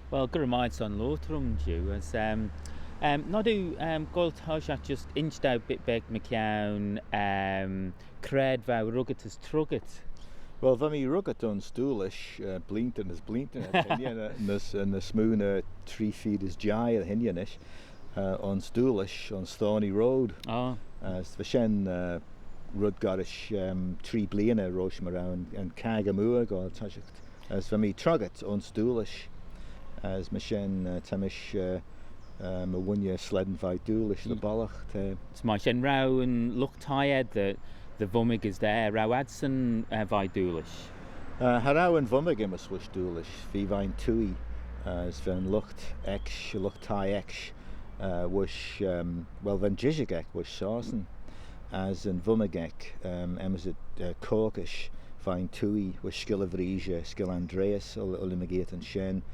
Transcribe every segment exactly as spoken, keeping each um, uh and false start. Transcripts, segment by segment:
Well, gura mie ayd son loayrt rhym jiu, as, um, um, nod oo, um, goaill toshiaght just insh dou bit beg mychione, um, c'raad v'ou ruggit as truggit? Well, va mee ruggit ayns Doolish, uh, bleeantyn as bleeantyn er dy henney, ny, ny, ny smoo na tree feed as jeih er dy henney nish, uh, ayns Doolish, ayns Thorney Road. Oh. As va shen, uh, red goll rish, um, tree bleeaney roish my row yn, yn caggey mooar goaill toshiaght. As va mee truggit ayns Doolish, as myr shen, uh, ta mish, uh, uh, my wooinney slane veih Doolish dy bollagh, ta. As myr shen row yn lught-thie ayd dy, dy vummig as dy, row adsyn, uh, veih Doolish? Uh, cha row yn vummig ayms voish Doolish, v'ee veih'n twoaie, uh, as va'n lught ecksh, lught-thie ecksh, uh, voish, um, well, va'n jishig eck voish Sostyn, as yn vummig eck, um, ayms y, uh, Caucash, veih'n twoaie, voish Skeeyll y Vreeshey, Skeeyll Andreas, Ull-, Uilliam Magee ayns shen,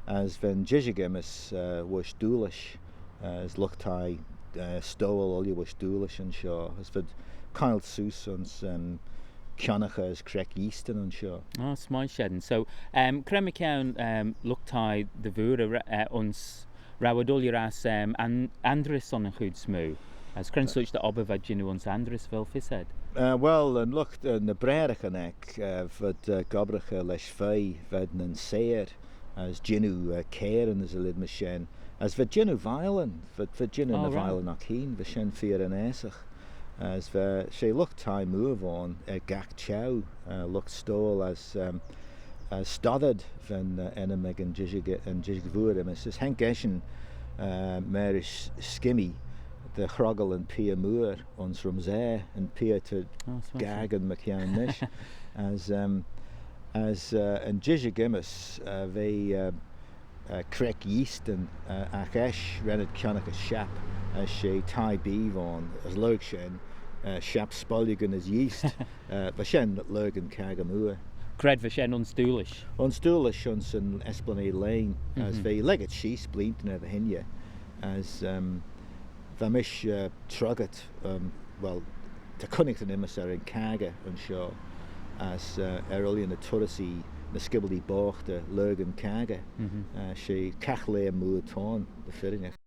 as va'n jishig ayms, uh, voish Doolish, uh, as lught-thie, uh, Stowl ooilley voish Doolish ayns shoh, as v'ad caillt seose ayns, um, kionnaghey as creck eeastyn ayns shoh. Ah, s'mie shen. So, um, cre mychione, um, lught-thie dy vooar, uh, ayns, row ad ooilley ass, um, An-, Andreas son yn chooid smoo? As cre'n sorçh dy obbyr v'ad jannoo ayns Andreas, vel fys ayd? Uh, well, yn lught, uh, ny braaraghyn eck, uh, v'ad, uh, gobbraghey lesh feoaie, v'ad nyn seyr, as jannoo, uh, cairyn as y lheid myr shen, as v'ad jannoo violin, v'ad, v'ad jannoo ny violin oc hene, va shen feer anaaseagh. As va, she lught-thie mooar v'ayn er gagh çheu, uh, lught Stowl as, um, as Stoddard va'n, uh, ennym ec yn jishig, yn jishig vooar ayms. As haink eshyn, uh, marish skimmee dy hroggal yn pier mooar ayns Rhumsaa, yn pier ta gaccan mychione nish. As, um, as, uh, yn jishig ayms, uh, v'eh, uh, uh, creck eeastyn, uh, agh eisht ren ad kionnaghey shapp, as she thie bee v'ayn, as lurg shen, uh, shapp spoilliagyn as yeast, uh, va shen lurg yn caggey mooar. C'raad va shen ayns Doolish? Ayns Doolish, ayns yn Esplanade Lane, as v'eh leggit sheese bleeantyn er dy henney, as, um, va mish, uh, truggit, um, well, ta cooinaghtyn ayms er yn caggey ayns shoh, as, uh, er ooilley ny turrysee, ny skibbaldee boghtey lurg yn caggey, uh, she caghlaa mooar t'ayn dy firrinagh.